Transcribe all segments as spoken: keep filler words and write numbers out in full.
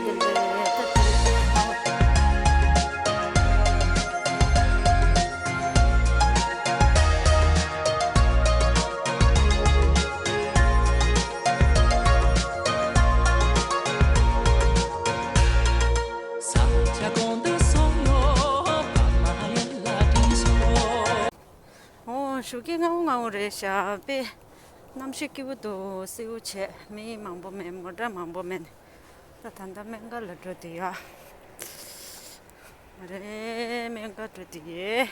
ཨོ། ཞོགས་ཀས་སྔ་པོ་སྔ་པོ་རེད་ཤག་དཔེ་གནམ་གཤིས་སྐྱིད་པོ་འདུག་བསིལ་པོ་བྱས། མི་མང་པོ་མེད། མོ་ཊ་མང་པོ་མེད། ད་ད་ལྟ་སྨན་ཁང་ལ་འགྲོ་དུས་ཡ། རེད། སྨན་ཁང་འགྲོ་དུས་ཡ། དེ་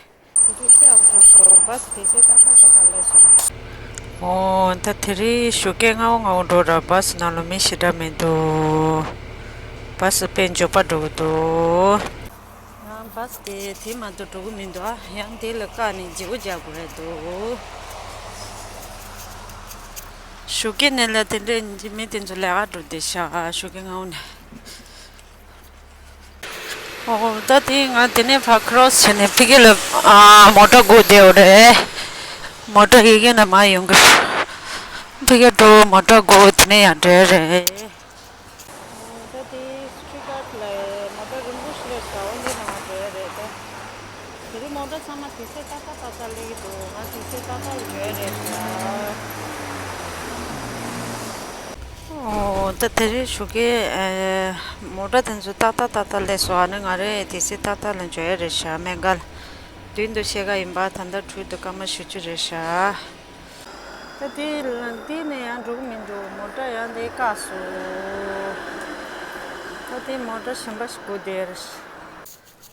དུས་དཔེ་ཡག་པོ་བྱུང་སོང་། བཱ་སི་དེ་ཚོ་ཏག་ཏག་ཏག་ཏག་སླེབས་སོང་། ཨོ། ད་དེ་རིང་ཞོགས་ཀས་སྔ་པོ་སྔ་པོ་འགྲོ་ར། བཱ་སི་ནང་ལ་མི་ཞེ་དྲག་མི་འདུག་བཱ་སི་དཔེ་མགྱོགས་པ་འགྲོ་གི་འདུག་ཡང་བཱ་སི་དེ་དེ་མ་གཏོགས་འགྲོ་གི་མི་འདུག་ཨ། ཡང་དེ་ལ་བཀག་ནས་བརྗེ་པོ་རྒྱག་དགོས་རེད་འདུག་ཞོགས་ཀས་ནས་ལ་དེ་འདྲས་མི་དེ་ཚོ་ལས་ཀ་འགྲོ་བསྡད་ཤག་ཞོགས་ཀས་སྔ་པོ་ནས། ཨོ། ད་དེ་ང་དེ་ནས་ཕར་ཁྲོ་སི་བྱས་ནས་ཕ་གི་ལ། ཨ། མོ་ཊ་སྒུག་བསྡད་ཡོད་རེད། མོ་ཊ་ཡི་གེ་ན་མ་ཡོང་གི། ཕ་གི་འགྲོ། མོ་ཊ་སྒུག་དེ་ནས་ཡར་འགྲོ་ཡ་རེད། ད་དེ་སི་ཊི་རི་ཊི་གཱཌ་ལ་མོ་ཊ་རིང་པོ་ཞིག་སླེབས་སོང་། འོ་འདི་ནང་འགྲོ་ཡ་རེད་ད། དེ་རིང་མོ་ཊ་ཚང་མ་དུས་ཚོད་ཏག་ཏག་ཏག་ཏག་སླེབས་ཀྱི་འདུག་ང་དུས་ཚོད་ཏག་ཏག་ལ་འགྲོ་ཡ་རེད་ཤག་ཨོ། ད་དེ་རིང་ཞོགས་ཀས། ཨེ། མོ་ཊ་དེ་ཚོ་ཏག་ཏག་ཏག་ཏག་སླེབས་སོང་། ཨ་ནི་ང་རང་དུས་ཚོད་ཏག་ཏག་ལ་འགྲོ་ཡ་རེད་ཤག་སྨན་ཁང་ལ། མདུན་དུ་ཕྱེད་ཀ་ཡིན་པ། ད་ལྟ་དྲུག་དང་སྐར་མ་བཞི་བཅུ་རེད་ཤག་ད་དེ་དེ་ནས་ཡང་འགྲོ་གི་མི་འདུག་མོ་ཊ་ཡང་དེ་བཀག་སོང་། ད་དེ་མོ་ཊ་གཞན་པ་ཞིག་སྒུག་བསྡད་རེད།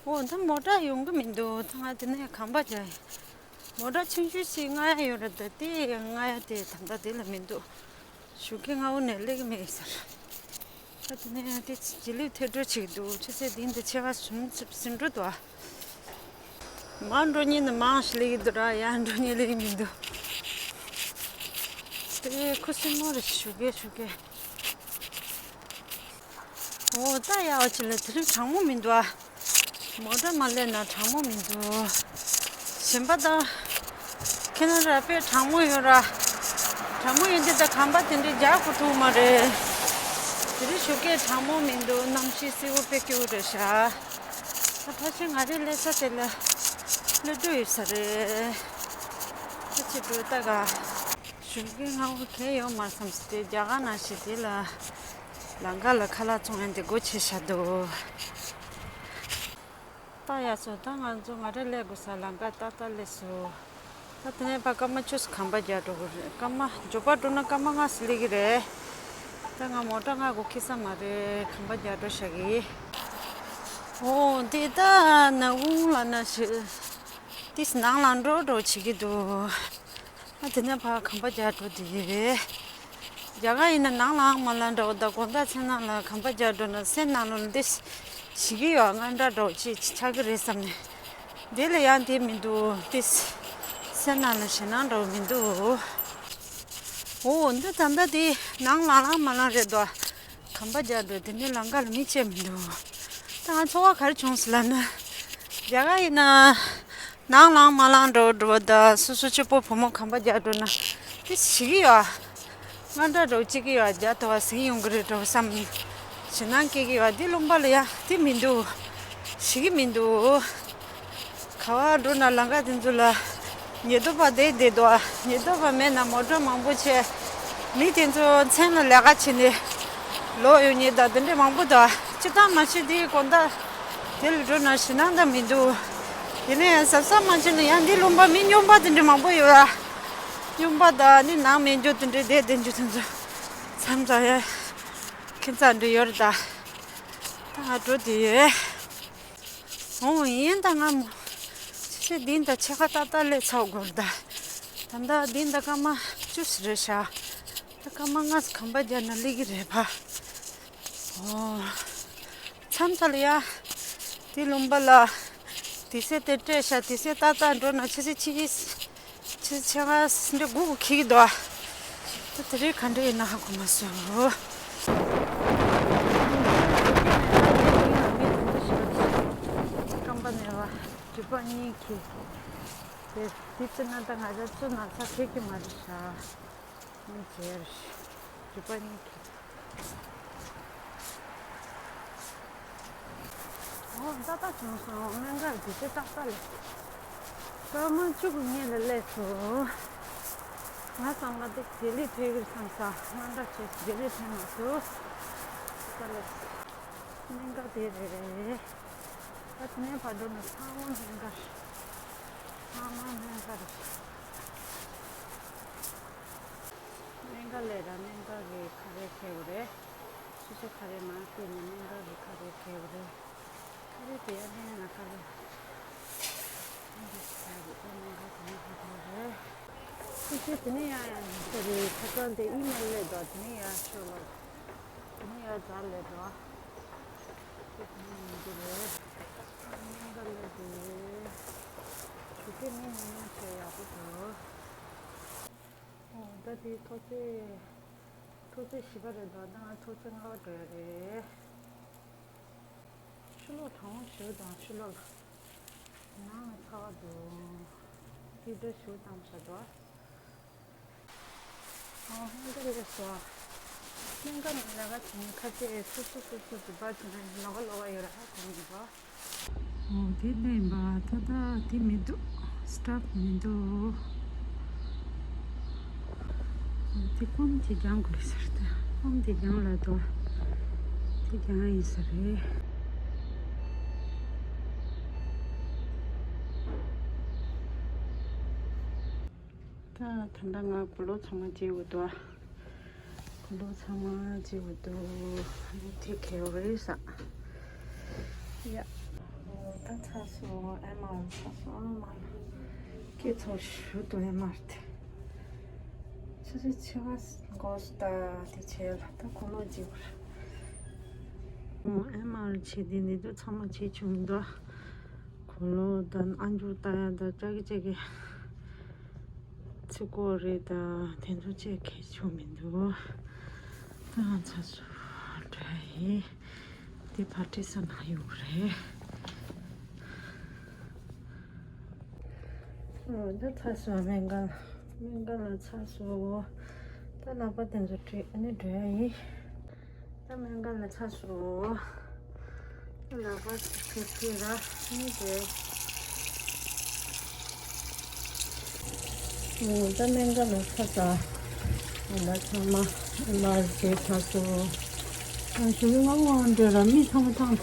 ཨོ། ད་མོ་ཊ་ཡོང་གི་མི་འདུག་ད་ང་དེ་ནས་གམ་པ་རྒྱག་ཡིན། མོ་ཊ་ཆུང་ཆུང་ཞིག་རྔ་ཡ་ཡོད་རེད། ད་དེ་རྔ་ཡ་དེ་ད་ལྟ་དེ་ལ་མི་འདུག་ཞོགས་ཀས་སྔ་པོ་ནས་སླེབས་ཀྱི་མེད་ཟེར། ད་དེ་ནས་དེ་བྱི་ལིབ་ཐལ་སྒྲོ་བྱེད་ཀྱི་འདུག་ཆུ་ཚོད་བདུན་དང་ཕྱེད་ཀ་ཟིན་ཟིན་འགྲོ་འདུག་ཨ། མར་འགྲོ་མཁན་ནི་མང་ཞིག་སླེབས་ཀྱི་འདུག་ར། ཡར་འགྲོ་མཁན་སླེབས་ཀྱི་མི་འདུག་དེ་ཁུ་སིམ་པོ་རེད། ཞོགས་ཀས་ཞོགས་ཀས། ཨོ། ད་ཡག་པོ་བྱས་ལ། དེ་རིང་གྲང་མོ་མི་འདུག་ཨ། མོ་ཊ་མ་སླེབས་ན་གྲང་མོ་མི་འདུག་གཞན་པ་ད་ཁེ་ན་ཌ་དཔེ་གྲང་མོ་ཡོད་ར། གྲང་མོ་ཡིན་དུས་ད་གམ་པ་དེ་འདྲའི་རྒྱག་དགོས་ཐུག་མ་རེད། དེ་རིང་ཞོགས་ཀས་གྲང་མོ་མི་འདུག་གནམ་གཤིས་བསིལ་པོ་དཔེ་སྐྱིད་པོ་རེད་ཤག་ད་ཕལ་ཆེར་ང་རའི་སླེབས་ས་དེ་ལ་སླེབས་འགྲོ་ཡོད་ས་རེད། ད་ཕྱི་དྲོ་ལྟ་ག་ཞོགས་ཀས་སྔ་པོ་གང་ཡོད་མ་བསམ་སྲིད་དེ། རྒྱ་གར་ནང་བཞིན་དེ་ལ་ལམ་ཁ་ལ་ཁ་ལག་བཙོང་ཡ་དེ་སྒོ་ཕྱེ་བཞག་འདུག་ད་ཡག་སོང་། ད་ང་ཚོ་ང་རང་སླེབས་དགོས་ས་ལམ་ཁ་ཏག་ཏག་སླེབས་སོང་། ད་དེ་ནས་ཕར་སྐར་མ་བཅུ་ཙམ་གམ་པ་རྒྱག་འགྲོ་དགོས་རེད། སྐར་མ་མགྱོགས་པ་འགྲོ་ན་སྐར་མ་ལྔ་ཙམ་སླེབས་ཀྱི་རེད། ད་ང་མོ་ཊ་ང་སྒུག་ཁེལ་ས་མ་རེད། གམ་པ་རྒྱག་འགྲོ་བཞག་གི། ཨོ། འདི་ད་ནག་ཁུང་ལ་ན་ཞིག་ཏིས་ནང་ལ་འགྲོ་འགྲོ་བྱེད་ཀྱི་འདུག་ཨ། དེ་ནས་ཕར་གམ་པ་རྒྱག་འགྲོ་དེ་རེད། རྒྱ་གར་ཡིན་ན་ནང་ལའང་མ་ལ་འདྲ་བོ། ད་དགོང་དག་མཚན་ནང་ལ་གམ་པ་རྒྱག་འགྲོ་ན་སེམས་ནང་ལོགས་ལ་འདི་ཞིག་གི་ཡོད་ང་འདྲ་འདྲ་བོ་ཅིག་ཆགས་ཀྱི་རེད་བསམ་ནས། དེ་ལ་ཡང་དེ་མི་འདུག་དེ་སེམས་ནང་ལ་ཞེད་སྣང་འདྲ་བོ་མི་འདུག་ཨོ། འདི་ད་ལྟ་དེ་ནང་ལ་ལའང་མ་ལ་རེད་དོ། གམ་པ་རྒྱག་འགྲོ་དེ་ནས་ལམ་ཁ་ལ་མི་གཅིག་མི་འདུག་ད་ང་ཚོར་བ་ག་རེ་བྱུང་སོང་ལབ་ན། རྒྱ་གར་ཡིན་ན་ནང་ལའང་མ་ལ་འགྲོ་འགྲོ་བ་ད་སོ་སོ་གཅིག་པོ་བུ་མོ་གམ་པ་རྒྱག་འགྲོ་ན་དེ་ཞིག་གི་ཡོད། ང་འདྲ་འདྲ་བོ་གཅིག་གི་ཡོད། རྒྱག་ཐུབ་པ་ཟིན་ཡོང་གི་རེད་འགྲོ་བསམ་ཞེད་སྣང་སྐྱེ་གི་ཡོད། དེ་ལུང་པ་ལ་ཡ་དེ་མི་འདུག་ཞིག་གི་མི་འདུག་ག་བ་འགྲོ་ན་ལམ་ཁ་དེ་ཚོ་ལ་ཉེན་རྟོག་པ་བསྡད་བསྡད་འདུག་ཉེན་རྟོག་པ་མེད་ན་མོ་ཊ་མང་པོ་ཆེ། མི་དེ་ཚོ་མཚན་ལ་ལས་ཀ་བྱེད་ནས་ལོག་ཡོང་མཁན་དང་དེ་འདྲ་མང་པོ་འདུག་སྤྱིར་བཏང་མ་བྱེད་དེ་དགོང་དག་དེ་ལ་འགྲོ་ན་ཞེད་སྣང་འདྲ་མི་འདུག་དེ་ནས་གཟབ་གཟབ་མ་བྱས་ན་ཡང་འདི་ལུང་པ་མི་སྨྱོན་པ་དེ་འདྲ་མང་པོ་ཡོད་ར། སྨྱོན་པ་དང་ནི་ནང་མེད་རྒྱུ་དེ་འདྲ་བསྡད་བསྡད་རྒྱུ་དེ་ཚོ་མཚམས་མཚམས་ཡ་ཁྱིམ་ཚང་འདྲ་ཡོད་རེད་ད། ད་ང་འགྲོ་དེ་ཡོད། ཨོ། ཡིན་ད་ང་མོ་ཆེ་ཆེ་འདི་འདྲ་ཕྱེད་ཀ་ཏག་ཏག་སླེབས་ཚར་དགོས་རེད་ད། ད་ལྟ་འདི་འདྲ་སྐར་མ་བཅུ་ཙམ་རེད་ཤག་ད་སྐར་མ་ལྔ་ཙམ་གམ་པ་རྒྱག་ན་སླེབས་ཀྱི་རེད་པ། ཨོ། མཚམས་མཚམས་ལ་ཡ་དེ་ལུང་པ་ལ་དུས་ཚོད་དེ་སྤྲད་ཤག་དུས་ཚོད་ཏག་ཏག་འགྲོ་ན་ཆུ་ཚོད་ཕྱེད་ཀ་ཆུ་ཚོད་ཕྱེད་ཀ་འདྲ་སྒུག་གི་འཁེལ་གྱི་འདུག་ད་དེ་རིང་ག་འདྲ་ཡིན་ན་ཧ་གོ་མ་སོང་། སྐམ་པ་ནས་བ་རུས་པ་གཉིས་འཁེལ། དེ་དེ་བརྩིས་ན་ད་ང་ཚོ་ཚུར་ན་ཚ་ཁེལ་གྱི་མ་རེད་ཤག་ངས་བྱས་རུས་པ་གཉིས་འཁེལ། ཨོ། ཏག་ཏག་བྱུང་སོང་། སྨན་ཁང་གི་ཆེ་ཏག་ཏག་ལ། སྐར་མ་བཅུ་གི་སྔོན་ལ་སླེབས་སོང་། ང་ཚང་མ་འདི་ལྡི་ལི་ཕེབས་ཀྱི་རེད་བསམ་ས། སྔ་དྲོ་བྱས་ལྡི་ལི་ཕེབས་མ་སོང་། ད་ལ་སྨན་ཁང་དེ་རེད། ད་དེ་ནས་ཕར་འགྲོ་ན་ཚང་མ་སྨན་ཁང་རེད། ཚང་མ་སྨན་ཁང་རེད། སྨན་ཁང་སླེབས་ར། སྨན་ཁང་གི་ཁ་རས་འཁྱེར་དགོས་རེད། ཆུ་ཚོད་ཁ་རས་མར་བལྟས་ནས་སྨན་ཁང་གི་ཁ་རས་འཁྱེར་དགོས་རེད། ཁ་རས་དེ་ཡར་ལེན་ན་ཁ་རས། ཨ་འདི་ཁ་རས་དེ་སྨན་ཁང་དེ་ནས་ཁ་རས་རེད། ཆུ་ཚོད་དེ་ནས་ཡར་ཡར་འགྲོ་རེད། ཁ་སང་དེ་ཨི་མེལ་སླེབས་འདུག་དེ་ནས་ཡར་ཤོག་ལབ། དེ་ནས་ཡར་འཛར་སླེབས་འདུག་དེ་ནས་ཡིན་གྱི་རེད། སྨན་ཁང་སླེབས་འདུག་ཞུ་སྐད་མི་ཉུང་ཉུང་བྱས་ཡག་པོ་འདུག་ཨོ། ད་དེ་ཐོག་བརྩེགས། ཐོག་བརྩེགས་བཞི་པ་རེད་འདུག་ད་ང་ཐོག་བརྩེགས་ལྔ་པ་འགྲོ་ཡ་རེད། ཕྱི་ལོགས་གྲང་མོ་ཞེ་པོ་འདུག་ཕྱི་ལོགས་ལ། ནང་ལ་ཚ་བ་འདུག་དེ་འདྲ་ཞེ་པོ་བཏང་བཞག་འདུག་ཨོ། སྨན་ཁང་སླེབས་སོང་། སྨན་ཁང་ནང་ལས་ཀ་བྱེད་མཁན་ཁ་ཤས་སོ་སོ་སོ་སོ་རུ་པ་བྱེད་ན་ལོགས་ཀ་ལོགས་ཀ་ཡོད་ར། ཧ་གོ་མི་འདུག་ཨོ། དེ་ལས་པ་ད་ལྟ་དེ་མི་འདུག་སི་ཊཕ་མི་འདུག་དེ་ཀོམ་དེ་རྒྱང་དགོས་ཟེར་ཏེ། ཀོམ་དེ་རྒྱང་ལ་འདུག་དེ་རྒྱང་ཡིན་ས་རེད། ད་ད་ལྟ་ང་གོས་ལོག་ཚང་མ་བརྗེ་དགོས་འདུག་གོས་ལོག་ཚང་མ་བརྗེ་དགོས་འདུག་དེ་གས་རེད་ས། ཡ། ད་ཚར་སོང་། ཨེམ་ཨར་ཚར་སོང་། ཨེམ་ཨར་སྐྱེ་ཚོགས་ཞུ་འདུག་ཨེམ་ཨར་དེ། ཆུ་ཚོད་ཕྱེད་ཀ་འགོར་སོང་། ད་དེ་བྱས་ལ་ད་གོས་ལོག་བརྗེ་དགོས་རེད། ཨེམ་ཨར་བྱས་དེ་འདི་ཚོ་ཚང་མ་བྱས་བྱུང་འདུག་གོས་ལོག་དང་ཨ་མཆོག་ལྟ་ཡ་དང་ཅ་གི་ཅ་གི། ཚིག་གོ་རེད་ད། དེ་ཚོ་བཅས་གལ་ཆེ་མི་འདུག་ད་ང་ཚ་སུ་འགྲོ་ཡ་ཡིན། དེ་ཕར་ཊི་ས་ན་ཡོད་རེད། ཨོ། ད་ཚ་སུ་སྨན་ཁང་། སྨན་ཁང་ལ་ཚ་སུ། ད་ལག་པ་དེ་ཚོ་བཀྲུས་ཨ་ནི་འགྲོ་ཡ་ཡིན། ད་སྨན་ཁང་ལ་ཚ་སོང་། ལག་པ་ཚིག་ཁ་ཁུ་ར་ནི་དེ། ད་སྨན་ཁང་ལ་ཚ་ས། ད་ཚང་མ་མར་བྱས་ཚ་སོང་། ང་ཞུ་ང་དབང་འདྲེ་ར་མི་ཚང་མ་ཚང་།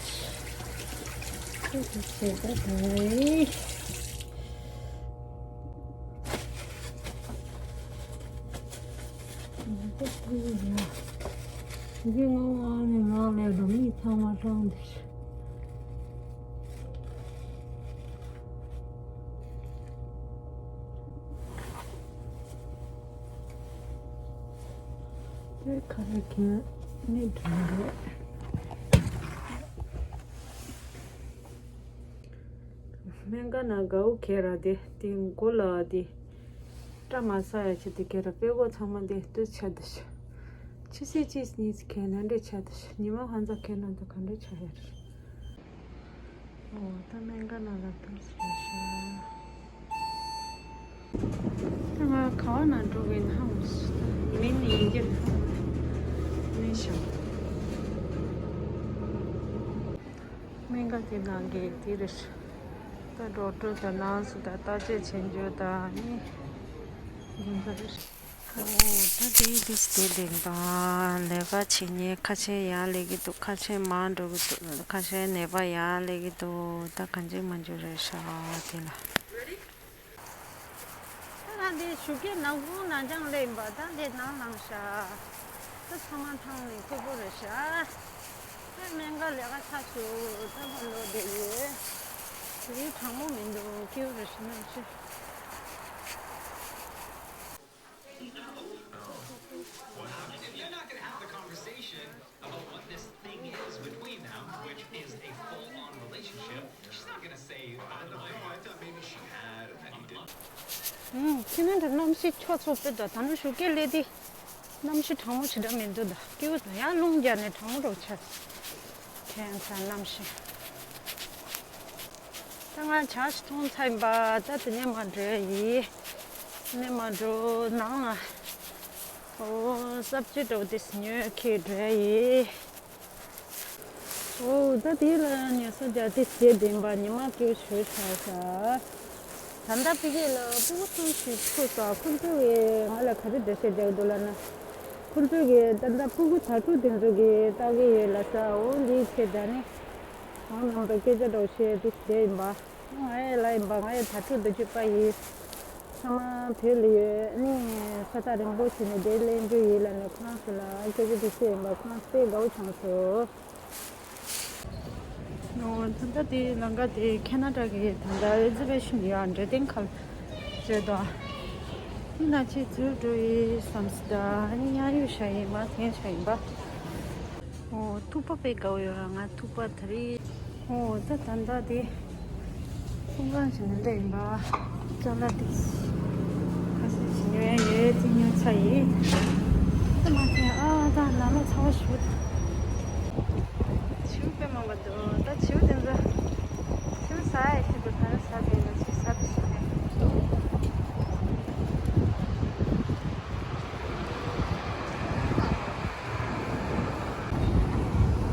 ཁུ་ཁུ་བྱས་ད་དེ། འདི་ང་ང་ནས་ང་ལས་རུ་མི་ཚང་མ་ཀྲང་འདི། དེ་ག་རེ་གན་ནི་དྲན་རེད། སྨན་ཁང་ནང་དགའ་བོ་གས་ར་དེ་དེ་མགོ་ལ་དེ་སྐྲ་མ་ཟ་ཡ་ཆེད་དུ་གས་ར། དཔྲལ་ཀོ་ཚང་མ་དེ་དུས་ཆད་དུ་ཤི། ཕྱི་ཚེས་གཅིག་གཉིས་གས་ན་འདྲེ་ཆད་དུ་ཤི། ཉི་མ་ཧ་ཛ་གས་ན་དུ་ག་འདྲེ་ཆ་ཡ་རེད། ཨོ། ད་སྨན་ཁང་ནང་ལ་ཐུག་སོང་ཤག་ད་ང་ག་བ་ན་འགྲོ་གི་ན་ཧ་མ་སི་ད་མི་ནི་ཡིན་གྱི་རེད། མི་ཤ། སྨན་ཁང་དེ་ནང་གི་དེ་རེད། ད་ཌོག་ཊར་དང་ནར་སི་དང་བརྟག་དཔྱད་བྱེད་རྒྱུ་དང་ནི་དེ་འདྲ་རེད། ཨོ། ད་དེ་དུས་དེ་ལས་ད་ལས་ཀ་བྱེད་མཁན་ཁ་ཤས་ཡར་སླེབས་ཀྱི་འདུག་ཁ་ཤས་མར་འགྲོ་གི་འདུག་ཁ་ཤས་ནད་པ་ཡར་སླེབས་ཀྱི་འདུག་ད་གང་ཅི་མ་འཇུ་རེད་ཤག་དེ་ལ། ད་ང་འདི་ཞུ་སྐད་ནང་ཁོང་ནང་སྦྱང་སླེབས་པ་ད་འདི་ནང་ལངས་ཤག་ད་ཚང་མ་ཐང་ནས་ཁོལ་པོ་རེད་ཤག་ད་སྨན་ཁང་ལས་ཀ་ཚ་སུ་ད་ཕར་ལོག་བསྡད་ཡོད། དེ་རིང་གྲང་མོ་མི་འདུག་སྐྱིད་པོ་རེད་ཤག་གནམ་གཤིས། If you're not going to have the conversation about what this thing is between them, which is a full-on relationship, she's not going to say, "By the way, I thought maybe she had an ཨང་། ཁྱེད་རང་ཚོ་གནམ་གཤིས་ཆུ་ཚོད་དཔེ་འདུག་ད་ནི་ཞུ་སྐད་ལས་དེ་གནམ་གཤིས་གྲང་མོ་ཞེ་དྲག་མི་འདུག་ད་སྐྱིད་པོ་འདུག་ཡང་རླུང་རྒྱག་ནས་གྲང་མོ་རུ་ཆགས། ཁྱེད་ཚོ་གནམ་གཤིས། ད་ང་ཇ་ཞིག་འཐུང་ཚར་ཡིན་པ། ད་དེ་ནས་མར་འགྲོ་ཡ་ཡིན། དེ་ནས་མར་འགྲོ་ནང་ལ། ཨོ། སབ་ཇི་འདྲ་བོ་དེ་ཉོས་ཁྱེར་འགྲོ་ཡ་ཡིན། ཨོ་ད་དེ་ལ་ཉལ་ས་རྒྱག་དེ་བྱས་བདེན་པ་ཉི་མ་སྐྱིད་ཤོས་ཤར་ཤག་ད་ལྟ་ཕ་གི་ལ་སྤུ་གུ་གསུམ་ཞིག་ཐུག་སོང་། ཁོ་ཚོ་གིས་ང་ལ་ག་རེ་འགྲེལ་བཤད་རྒྱག་འདུག་ལབ་ན། ཁོ་ཚོ་གིས་ད་ལྟ་སྤུ་གུ་དྭ་ཕྲུག་དེ་ཚོ་གིས་ལྟ་གི་ཡོད་ལབ་ས། འོ་འདིའི་ཆེད་དུ་ནི་ང་རྣམ་པས་སྐད་ཆ་འདྲ་བོ་བཤད་དེ་བསྡད་ཡིན་པ། ང་ཡི་ལ་ཡིན་པ། ང་ཡི་དྭ་ཕྲུག་དེ་གཅིག་པ་ཡིན། ཚང་མ་བོད་ལ་ཡོད་ནི་ས་ཐག་རིང་པོ་ཕྱིན་ནས་དེ་ལེན་རྒྱུ་ཡིན་ལབ་ནས་ཁོ་རང་ཚོ་ལ་སྐད་ཆ་དེ་བཤད་ཡིན་པ། ཁོ་རང་ཚོ་དཔེ་དགའ་བོ་བྱུང་སོང་། ཨོ་ད་ལྟ་དེ་ལམ་ཁ་དེ་ཁེ་ན་ཌ་གི་ད་ལྟ་ཨེག་ཛི་བི་ཤན་ཡོད་འདྲ་དེ་ཁ་ལ་བརྗོད་དོ། དེ་ན་ཆེ་ཚུར་འགྲོ་ཡི་བསམ་སི་ད་ནི་ཡང་ཡོད་ཤ་ཡིན་མ་ཐེན་ཤ་ཡིན་པ། ཨོ་ཐུག་པ་དཔེ་དགའ་བོ་ཡོད་ར། ང་ཐུག་པ་དེ་རིང་། ཨོ་ད་ད་ལྟ་དེ་ཚོང་ཁང་ཞིག་ནས་སླེབས་ཡིན་པ། ཅ་ལག་དེ་ཁ་ཤས་ཤིག་ཉོ་ཡ་ཡོད་དེ་ཉོ་ཚར་ཡིན། ད་མ་ཐེན། ཨ་ད་ནང་ལོགས་ཚ་བ་ཞུ། བྱིའུ་དཔེ་མང་པོ་འདུག་ད་བྱིའུ་དེ་ཚོ་བྱིའུ་ཟ་ཡ་ཁྱེད་ཚོ་ག་རེ་ཟ་དེ་ལ་ཅིག་ཟ་དེ་ཞིག་རེད།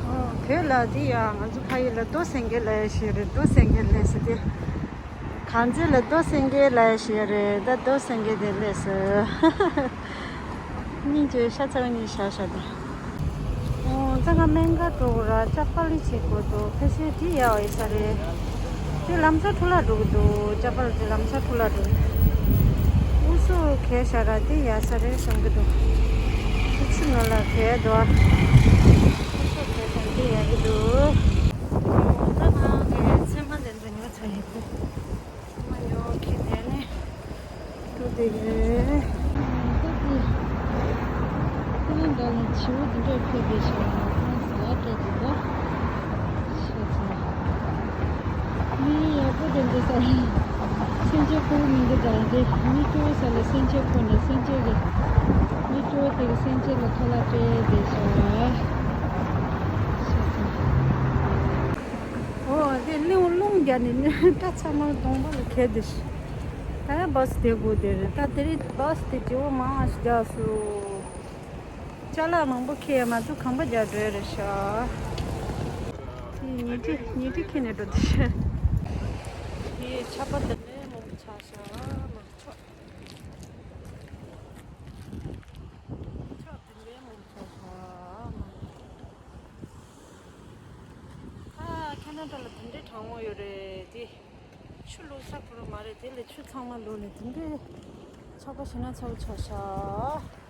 ཨོ་བོད་ལ་དེ་ཡང་ང་ཚོ་ཕ་ཡུལ་ལ་རྡོ་སེང་གེ་ལབ་ཡ་ཞིག་རེད། རྡོ་སེང་གེ་ལབ་ས་དེ། གངས་རྫས་ལ་རྡོ་སེང་གེ་ལབ་ཡ་ཞིག་རེད། ད་རྡོ་སེང་གེ་དེ་སླེབས་སོང་། སྙིང་རྗེ། ཤ་ཚ་གཉིས་བཞག་བཞག་དེ། ཨོ་ད་ང་སྨན་ཁང་འགྲོ་དགོས་ར། ཅ་པ་ལི་བྱེད་དགོས་འདུག་ཕལ་ཆེར་དེ་ཡག་ཡོད་ས་རེད། དེ་ལམ་སང་འཕྲོ་བརླག་འགྲོ་གི་འདུག་ཅ་པ་ལི་དེ་ལམ་སང་འཕྲོ་བརླག་འགྲོ་གི་འདུག་ཨུ་སུ་གས་བཞག་ར་དེ་ཡག་ས་རེད་བསམ་གི་འདུག་ཁྱི་ཚི་ནང་ལ་གས་འདུག་ཨུ་སུ་གས་བཞག་དེ་ཡག་གི་འདུག་ད་ང་གི་ཚེར་མ་དེ་ཚོ་ཉོ་ཚར་ཡིན། མ་ཉོ་ཁྱེད་དེ་ནས་འགྲོ་བསྡད་ཀྱི་རེད། ད་དེ་ཁོ་རང་འདྲ་ལ་བྱིའུ་འདི་འདྲ་ཕེབས་པའི་ཞག་ལ་ཁོ་རང་ཟ་སྤྲད་ཀྱི་འདུག་ཤ་ཚ། མི་ཡག་པོ་དེ་འདྲ་ས་ལ་སེམས་ཅན་ཁོ་རང་མི་འདུག་ད་འདི་མི་སྐྱོ་བོ་ས་ལ་སེམས་ཅན་ཁོ་ནས་སེམས་ཅན་གྱི་མི་སྐྱོ་བོ་དེ་གི་སེམས་ཅན་ལ་ཁ་ལག་སྤྲད་བསྡད་ཤག་ཤ་ཚ། ཨོ་དེ་རླུང་རླུང་རྒྱག་ནས་ནི་སྐྲ་ཚང་མ་གདོང་པ་ལ་གས་དེ་ཤི། ད་ཡང་བཱ་སི་དེ་དགོས་དེ་རེད། ད་དེ་རིང་བཱ་སི་དེ་བརྗེ་བོ་མང་ང་ཞིག་རྒྱག་སོང་། ཅ་ལག་མང་པོ་ཁྱེར་ཡ་མ་གཏོགས་གང་པ་རྒྱག་འགྲོ་ཡ་རེད་ཤག་དེ་ཉལ་ཁྲི་ཉལ་ཁྲི་ཁྱེར་ནས་འགྲོ་དེ་ཤི། དེ་ཆར་པ་དེ་ནས་མང་པོ་ཆགས་ཤག་མ་ཆོག་ཆོག་དེ་འདྲའི་མང་པོ་ཆགས་ཤག་ཨ་ཁེ་ན་ཌ་ལ་དེ་འདྲའི་གྲང་མོ་ཡོད་རེད་དེ། ཆུ་བླུགས་ས་ཁོ་རང་མ་རེད། དེ་ལས་ཆུ་ཚང་མ་བླུགས་ནས་དེ་འདྲའི་ཚ་པོ་ཞེ་ན་ཚ་པོ་ཆགས་ཤག